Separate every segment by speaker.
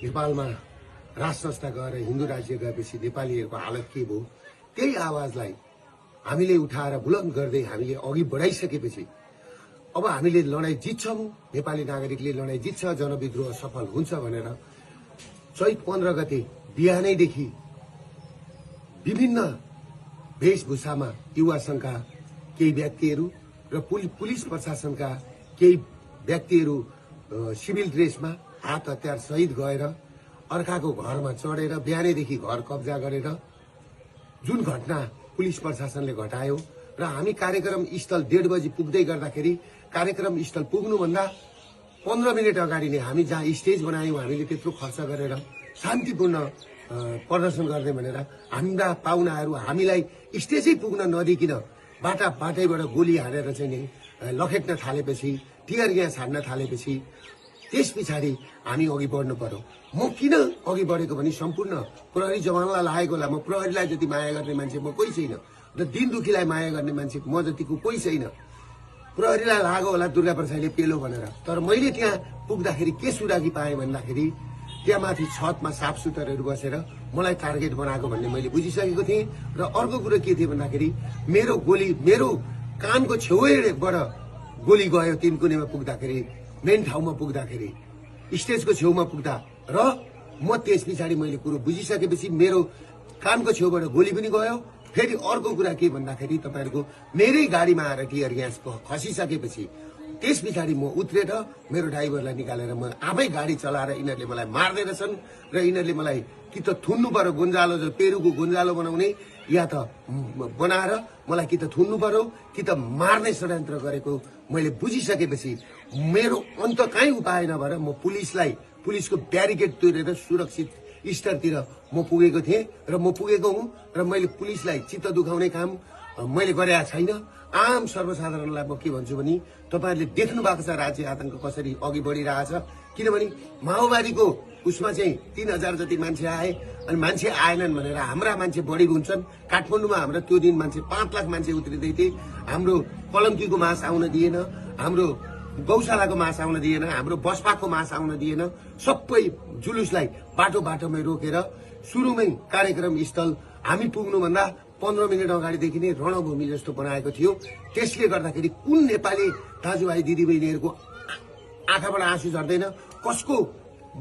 Speaker 1: नेपालमा राज संस्था गएर हिन्दू राज्य गएपछि नेपालीहरूको हालत के भयो त्यही आवाजलाई हामीले उठाएर बुलन्द गर्दै हामीले अघि बढाइसकेपछि अब हामीले लडाईँ जित्छौं, नेपाली नागरिकले लडाईँ जित्छ, जनविद्रोह सफल हुन्छ भनेर चैत 15 गते बिहानैदेखि विभिन्न वेशभूषामा युवा संघका केही व्यक्तिहरू र पुलिस प्रशासनका केही व्यक्तिहरू सिभिल ड्रेसमा हात हतियार सहित गएर अर्काको घरमा चढेर बिहानैदेखि घर कब्जा गरेर जुन घटना पुलिस प्रशासनले घटायो र हामी कार्यक्रम स्थल 1:30 बजी पुग्दै गर्दाखेरि कार्यक्रम स्थल पुग्नुभन्दा 15 मिनट अगाडि नै हामी जहाँ स्टेज बनायौं हामीले त्यत्रो खर्च गरेर शान्तिपूर्ण प्रदर्शन गर्ने भनेर हाम्रा पाहुनाहरू हामीलाई स्टेजै पुग्न नदिकिन बाटैबाट गोली हानेर चाहिँ नि लखेट्न थालेपछि टियर ग्यास हान्न थालेपछि त्यस पछाडि हामी अघि बढ्नु पर्यो। म किन अघि बढेको भने सम्पूर्ण प्रहरी जवानलाई लागेको होला। म प्रहरीलाई जति माया गर्ने मान्छे म कोही छैन र दिन दुखीलाई माया गर्ने मान्छे म जतिको कोही छैन। प्रहरीलाई लाग्यो होला दुर्गा प्रसादले पेलो भनेर, तर मैले त्यहाँ पुग्दाखेरि के सुरागी पाएँ भन्दाखेरि त्यहाँ माथि छतमा साफ सुथरहरू बसेर मलाई टार्गेट बनाएको भन्ने मैले बुझिसकेको थिएँ। र अर्को कुरो के थियो भन्दाखेरि मेरो कानको छेउबाट गोली गयो तिनकुनेमा पुग्दाखेरि, मेन ठाउँमा पुग्दाखेरि, स्टेजको छेउमा पुग्दा र म त्यस पछाडि मैले कुरो बुझिसकेपछि मेरो कानको छेउबाट गोली पनि गयो। फेरि अर्को कुरा के भन्दाखेरि तपाईहरुको मेरै गाडीमा आएर टियर ग्यास खसिसकेपछि त्यस पछाडि म उत्रेर मेरो ड्राइभरलाई निकालेर म आफै गाडी चलाएर यिनीहरूले मलाई मार्दै रहेछन् र यिनीहरूले मलाई कि त थुन्नु पर्यो गुन्जालो, पेरुको गुन्जालो बनाउने, या त बनाएर मलाई कि त थुन्नु पर्यो कि त मार्ने षड्यन्त्र गरेको मैले बुझिसकेपछि मेरो अन्त काहीँ उपाय नभएर म पुलिसको ब्यारिकेड तोडेर सुरक्षित स्तरतिर म पुगेको थिएँ र म पुगेको हुँ र मैले पुलिसलाई चित्त दुखाउने काम मैले गरेको छैन। आम सर्वसाधारणलाई म के भन्छु भने तपाईहरुले देख्नु भएको छ राज्य आतंक कसरी अघि बढिरहेछ। किनभने माओवादीको उसमा चाहिँ 3000 जति मान्छे आए अनि मान्छे आएनन् भनेर हाम्रा मान्छे बढी हुन्छन्। काठमाडौँमा हाम्रो त्यो दिन मान्छे 5 लाख मान्छे उत्रिँदै थिए। हाम्रो कलङ्कीको मास आउन दिएन, हाम्रो गौशालाको मास आउन दिएन, हाम्रो बसपाको मास आउन दिएन। सबै जुलुसलाई बाटोमै रोकेर सुरुमै कार्यक्रम स्थल हामी पुग्नुभन्दा 15 मिनट अगाडिदेखि नै रणभूमि जस्तो बनाएको थियो। त्यसले गर्दाखेरि कुन नेपाली दाजुभाइ दिदीबहिनीहरूको आँखाबाट आँसु झर्दैन, कसको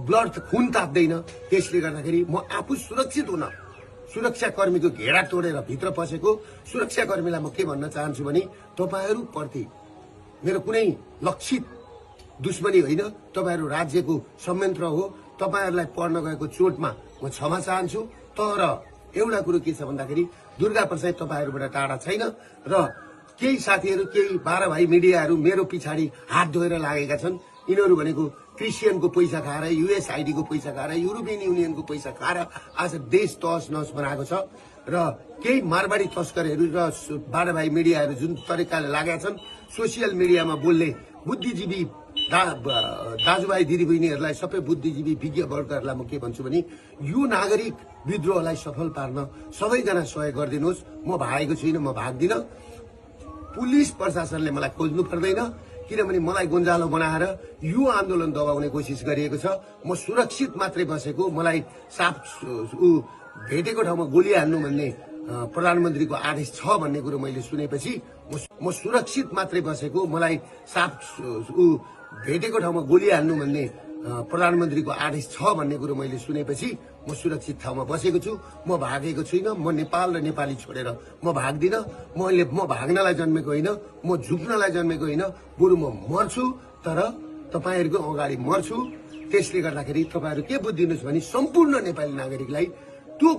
Speaker 1: ब्लड खुन ताप्दैन। त्यसले गर्दाखेरि म आफू सुरक्षित हुन सुरक्षाकर्मीको घेरा तोडेर भित्र पसेको सुरक्षाकर्मीलाई म के भन्न चाहन्छु भने तपाईहरु प्रति मेरो कुनै लक्षित दुश्मनी होइन, तपाईहरु राज्यको संयन्त्र हो। तपाईहरुलाई पर्न गएको चोटमा म क्षमा चाहन्छु। तर एउटा कुरो के छ भन्दाखेरि दुर्गा प्रसाद तपाईहरुबाट टाढा छैन र केही साथीहरु, केही 12 भाइ मिडियाहरु मेरो पछाडि हात धोएर लागेका छन्। यिनीहरु भनेको क्रिस्चियनको पैसा खाएर, युएसआइडी को पैसा खाएर, युरोपियन युनियनको पैसा खाएर आज देश तहस नहस बनाएको छ। र केही मारवाडी तस्करहरू र 12 भाइ मिडियाहरु जुन तरिकाले लागेका छन् सोसियल मिडियामा बोल्ने बुद्धिजीवी दाजुभाइ दिदीबहिनीहरूलाई, सबै बुद्धिजीवी विज्ञ वर्गहरूलाई म के भन्छु भने यो नागरिक विद्रोहलाई सफल पार्न सबैजना सहयोग गरिदिनुहोस्। म भागेको छुइनँ, म भाग्दिनँ। पुलिस प्रशासनले मलाई खोज्नु पर्दैन, किनभने मलाई गुन्जालो बनाएर यो आन्दोलन दबाउने कोसिस गरिएको छ। म सुरक्षित मात्रै बसेको, मलाई साफ भेटेको ठाउँमा गोली हान्नु भन्ने प्रधानमन्त्रीको आदेश छ भन्ने कुरो मैले सुनेपछि म सुरक्षित मात्रै बसेको, मलाई साफ भेटेको ठाउँमा गोली हान्नु भन्ने प्रधानमन्त्रीको आदेश छ भन्ने कुरो मैले सुनेपछि म सुरक्षित ठाउँमा बसेको छु। म भागेको छुइनँ। म नेपाल र नेपाली छोडेर म भाग्दिनँ। म भाग्नलाई जन्मेको होइन, म झुक्नलाई जन्मेको होइन, बरु म मर्छु तर तपाईहरुको अगाडि मर्छु। त्यसले गर्दाखेरि तपाईहरु के बुझ्दिनुस् भने सम्पूर्ण नेपाली नागरिकलाई त्यो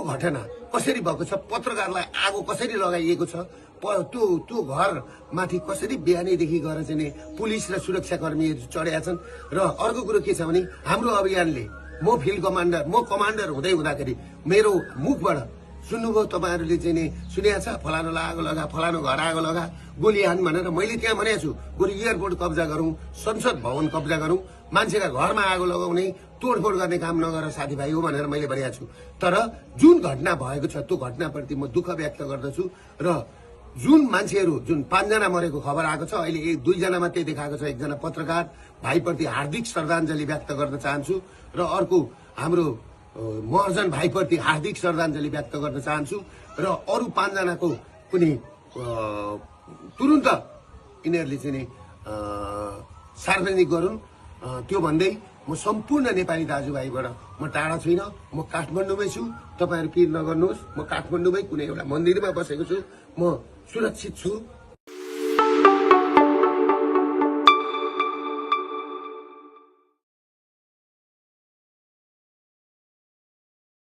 Speaker 1: घटना कसरी भएको छ, पत्रकारलाई आगो कसरी लगाइएको छ, त्यो घर माथि कसरी बिहानैदेखि गएर चाहिँ पुलिस र सुरक्षाकर्मीहरू चढेका छन्। र अर्को कुरो के छ भने हाम्रो अभियानले म फिल्ड कमान्डर, म कमान्डर हुँदाखेरि मेरो मुखबाट सुन्नुभयो तपाईहरुले चाहिँ नि सुनेको छ, फलानुलाई आगो लगा, फलानु घर आगो लगा, गोली हान भनेर मैले त्यहाँ भनेको छु। बरु एयरपोर्ट कब्जा गरौँ, संसद भवन कब्जा गरौँ, मान्छेका घरमा आगो लगाउने, तोडफोड गर्ने काम नगर साथीभाइ हो भनेर मैले भनेको छु। तर जुन घटना भएको छ त्यो घटनाप्रति म दुःख व्यक्त गर्दछु। र जुन मान्छेहरू, जुन 5 जना मरेको खबर आएको छ, अहिले 2 जना मात्रै देखाएको छ, 1 जना पत्रकार, भाइप्रति हार्दिक श्रद्धाञ्जली व्यक्त गर्न चाहन्छु र अर्को हाम्रो महर्जन भाइप्रति हार्दिक श्रद्धाञ्जली व्यक्त गर्न चाहन्छु र अरू 5 जनाको पनि तुरुन्त यिनीहरूले चाहिँ सार्वजनिक गरून्। त्यो भन्दै म सम्पूर्ण नेपाली दाजुभाइबाट म टाढा छैन, म काठमाडौँमै छु। तपाईहरु पिर नगर्नुहोस्, म काठमाडौँमै कुनै एउटा मन्दिरमा बसेको छु, म सुरक्षित छु।